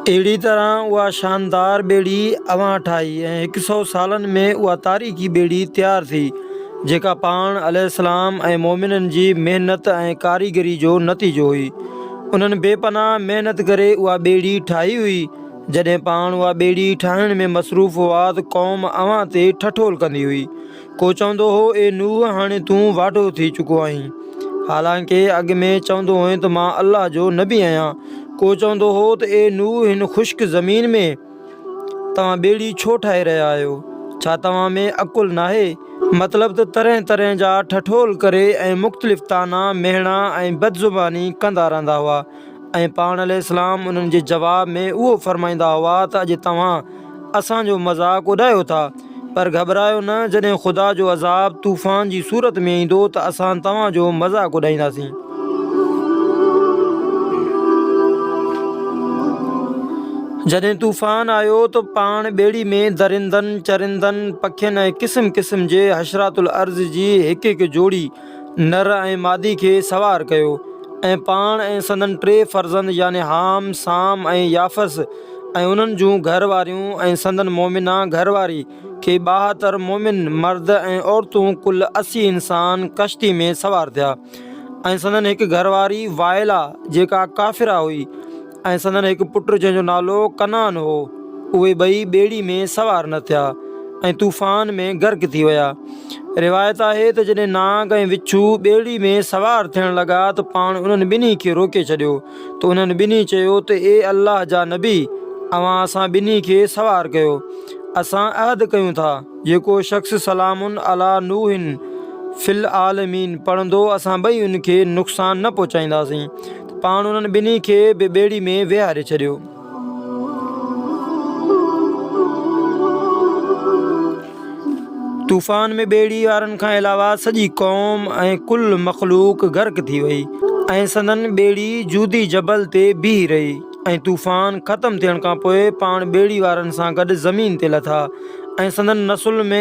اهڙي طرح اها شاندار ٻيڙي اوهان ٺاهي ۽ هڪ سئو سالن ۾ اها تاريخي ٻيڙي تيار ٿي، جيڪا پاڻ عليه السلام ۽ مؤمنن جي محنت ۽ ڪاريگري جو نتيجو هئي. انهن بي پناهه محنت ڪري اها ٻيڙي ٺاهي هئي. جڏهن پاڻ اها ٻيڙي ٺاهڻ ۾ مصروف هئا ته قوم اوهان تي ٺٺول ڪندي هئي. ڪو چوندو هو، اي نوح! هاڻي تون واڍو ٿي چڪو آهين. حالانڪه اڳ ۾ چوندو هئين ته مان الله جو نبي آهيان. ڪو چوندو هو ته اي نوح! هن خشڪ زمين ۾ توهان ٻيڙي ڇو ٺاهي رهيا آهيو؟ ڇا توهان ۾ عقل ناهي؟ مطلب ته طرح طرح جا ٺٺول ڪري ۽ مختلف طعنا، مهڻا ۽ بدزباني ڪندا رهندا هئا. ۽ پاڻ عليه السلام انهن جي جواب ۾ اهو فرمائيندا هئا ته اڄ توهان اسان جو مذاق اڏايو ٿا پر گهٻرايو نه جڏهن خدا جو عذاب طوفان جي صورت ۾ ايندو ته اسان توهان جو مذاق اڏائينداسين. جڏهن طوفان آيو ته پاڻ ٻيڙي ۾ درندن، چرندن، پکين ۽ قسم قسم جي حشرات الارض جي هڪ هڪ جوڙي نر ۽ مادي کي سوار ڪيو ۽ پاڻ ۽ سندن ٽي فرزند يعني حام، سام ۽ يافث ۽ انهن جون گهر واريون ۽ سندن مؤمنه گهر واري کي 72 مؤمن مرد ۽ عورتون ڪل 80 انسان ڪشتي ۾ سوار ٿيا ۽ سندن هڪ گهر واري وائله جيڪا ڪافره هئي ۽ سندن هڪ پٽ جنهن جو نالو ڪنعان هو، اهي ٻئي ٻيڙي ۾ سوار نه ٿيا ۽ طوفان ۾ غرق ٿي ويا. روايت آهي ته جڏهن نانگ ۽ وڇو ٻيڙي ۾ سوار ٿيڻ لڳا ته پاڻ انهن ٻنهي کي روڪي ڇڏيو ته انهن ٻنهي چيو ته اي الله جا نبي! اوهان اسان ٻنهي کي سوار ڪيو. اسان عهد ڪيون ٿا. جيڪو شخص سلام عليٰ نوح في العالمين پڙهندو اسان ٻئي ان کي نقصان نه پهچائينداسين ته پاڻ انهن ٻنهي کي به ٻيڙي ۾ ويهاري ڇڏيو. طوفان ۾ ٻيڙي وارن کان علاوه سڄي قوم ۽ ڪل مخلوق غرق ٿي وئي ۽ سندن ٻيڙي جودي جبل تي بيهي رهي ۽ طوفان ختم ٿيڻ کان پوء پاڻ ٻيڙي وارن سان گڏ زمين تي لٿا ۽ سندن نسل ۾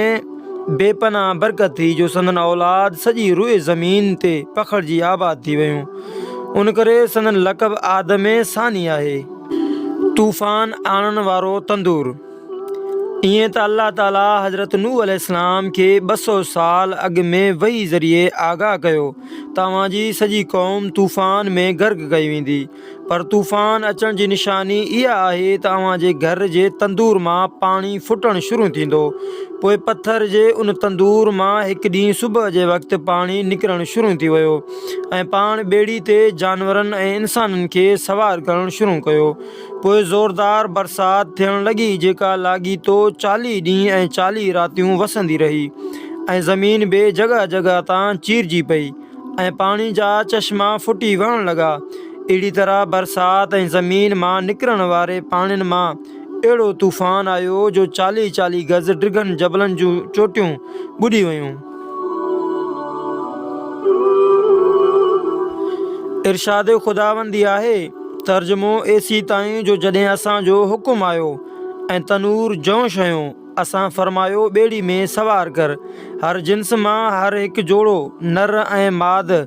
بي پناهه برڪت ٿي جو سندن اولاد سڄي روء زمين تي پکڙجي آباد ٿي ويون. ان ڪري سندن لقب آدم ثاني آهي. طوفان آڻڻ وارو تندور. ائين ته الله تعاليٰ حضرت نوح عليه السلام کي 200 سال اڳ ۾ وحي ذريعي آگاهه ڪيو ته اوهان جي سڄي قوم طوفان ۾ غرق ڪئي ويندي. پر طوفان اچڻ جي نشاني اها آهي ته اوهان جي گهر جي تندور مان پاڻي ڦٽڻ شروع ٿيندو. پوء پٿر جي ان تندور مان هڪ ڏينهن صبح جي وقت پاڻي نڪرڻ شروع ٿي ويو ۽ پاڻ ٻيڙي تي جانورن ۽ انسانن کي سوار ڪرڻ شروع ڪيو. پوء زوردار برسات ٿيڻ لڳي جيڪا لاڳيتو 40 ڏينهن ۽ 40 راتيون وسندي رهي ۽ زمين به جڳهه جڳهه تان چيرجي پئي. ۽ پاڻي جا چشما ڦٽي وهڻ لڳا. اهڙي طرح برسات ۽ زمين مان نڪرڻ واري پاڻين مان اهڙو طوفان آيو جو 40 40 گز ڊگهن جبلن جون چوٽيون ٻڏي ويون. ارشاد خداوندي آهي، ترجمو، ايسيتائين جو جڏهن اسان جو حڪم آيو ۽ تنور جوش هنيو. اسان فرمايو، ٻيڙي ۾ سوار ڪر، هر جنس مان هر هڪ جوڙو، نر ۽ ماد،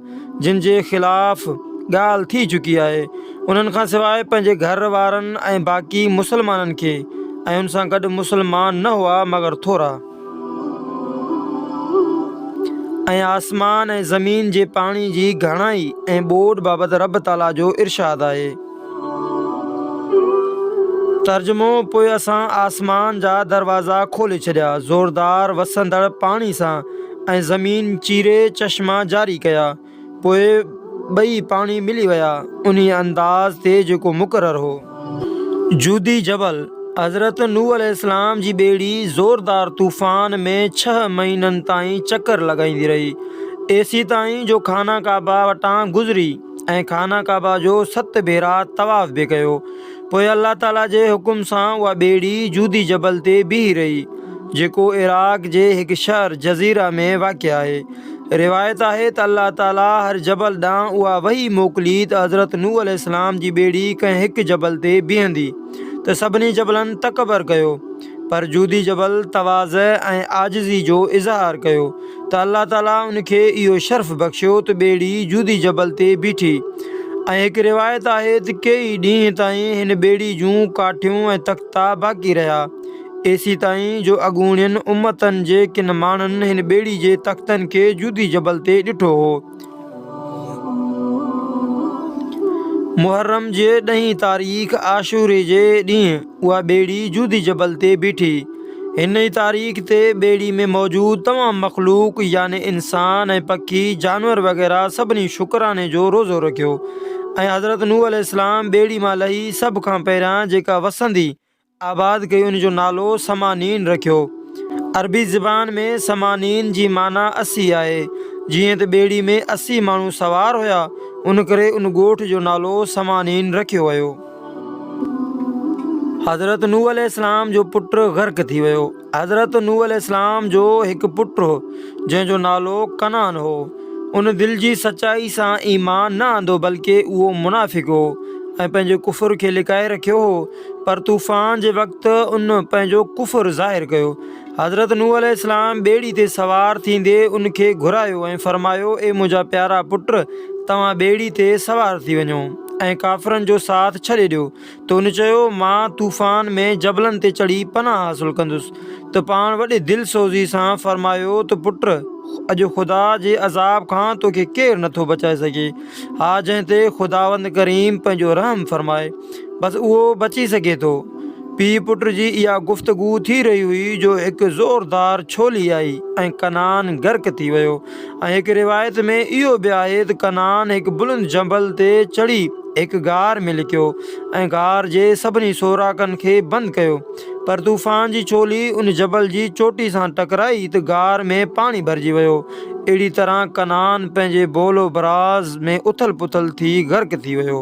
جن جي خلاف ڳالهه ٿي چڪي آهي، انهن کان سواء پنهنجي گهر وارن ۽ باقي مسلمانن کي، ۽ ان سان گڏ مسلمان نه هئا مگر ٿورا. ۽ آسمان ۽ زمين جي پاڻي جي گهڻائي ۽ ٻوڏ بابت رب تعاليٰ جو ارشاد آهي. ترجمو، پوء اسان آسمان جا دروازا کولي ڇڏيا زوردار وسندڙ پاڻي سان ۽ زمين چيري چشما جاري ڪيا، پوء ٻئي پاڻي ملي ويا انهيء انداز تي جيڪو مقرر هو. جودي جبل، حضرت نوح عليه السلام جي ٻيڙي زوردار طوفان ۾ ڇهه مهينن تائين چڪر لڳائيندي رهي، ايسيتائين جو خانه ڪعبه وٽان گذري. ۽ خانه ڪعبه جو ست ڀيرا طواف به ڪيو. پوء الله تعاليٰ جي حڪم سان اها ٻيڙي جودي جبل تي بيهي رهي، جيڪو عراق جي هڪ شهر جزيره ۾ واقع آهي. روايت آهي ته الله تعاليٰ هر جبل ڏانهن اها وحي موڪلي ته حضرت نوح عليه السلام جي ٻيڙي ڪنهن هڪ جبل تي بيهندي ته سڀني جبلن تڪبر ڪيو، پر جودي جبل تواضع ۽ عاجزي جو اظهار ڪيو. ته الله تعاليٰ ان کي اهو شرف بخشيو ته ٻيڙي جودي جبل تي بيٺي. ۽ هڪ روايت آهي ته ڪيئي ڏينهن تائين هن ٻيڙي جون ڪاٺيون ۽ تختا باقي رهيا، ايسيتائين جو اڳوڻين امتن جي ڪن ماڻهن هن ٻيڙي جي تختن کي جودي جبل تي ڏٺو هو. محرم جي ڏهين تاريخ عاشوري جي ڏينهن اها ٻيڙي جودي جبل تي بيٺي. هن ئي تاريخ تي ٻيڙي ۾ موجود تمام مخلوق يعني انسان ۽ پکي، جانور وغيره سڀني شڪراني جو روزو رکيو ۽ حضرت نوح عليه السلام ٻيڙي مان لهي سڀ کان پهريان جيڪا وسندي آباد ڪئي ان جو نالو سمانين رکيو. عربي زبان ۾ سمانين جي معنيٰ 80 آهي. جيئن ته ٻيڙي ۾ 80 ماڻهو سوار هيا ان ڪري ان ڳوٺ جو نالو سمانين رکيو ويو. حضرت نوح عليه السلام جو پٽ غرق ٿي ويو. حضرت نوح عليه السلام جو هڪ پٽ هو، جنهن جو نالو ڪنعان هو. ان دل جي سچائي سان ايمان نه آندو بلڪه اهو منافق هو ۽ پنهنجي ڪفر کي لڪائي رکيو هو، پر طوفان جي وقت ان پنهنجو ڪفر ظاهر ڪيو. حضرت نوح عليه السلام ٻيڙي تي سوار ٿيندي ان کي گهرايو ۽ فرمايو، اي منهنجا پيارا پٽ! توهان ٻيڙي تي سوار ٿي وڃو. ۽ ڪافرن جو ساٿ ڇڏي ڏيو ته هن چيو، مان طوفان ۾ جبلن تي چڙهي پناهه حاصل ڪندس ته پاڻ وڏي دلسوزي سان فرمايو ته پٽ! اڄ خدا جي عذاب کان توکي ڪير نٿو بچائي سگهي، ها جنهن تي خداوند ڪريم پنهنجو رحم فرمائي، بس اهو بچي سگهي ٿو. پيء پٽ جي اها گفتگو ٿي رهي هئي جو هڪ زوردار ڇولي آئي ۽ ڪنعان غرق ٿي ويو. ۽ هڪ روايت ۾ اهو به آهي ته ڪنعان هڪ بلند جبل تي چڙهي هڪ غار ۾ لڪيو ۽ غار جي سڀني سوراخن کي بند ڪيو پر طوفان جي ڇولي ان جبل جي چوٽي سان ٽڪرائي ته غار ۾ پاڻي ڀرجي ويو. اهڙي طرح ڪنعان پنهنجي بول و براز ۾ اٿل پٿل ٿي غرق ٿي ويو.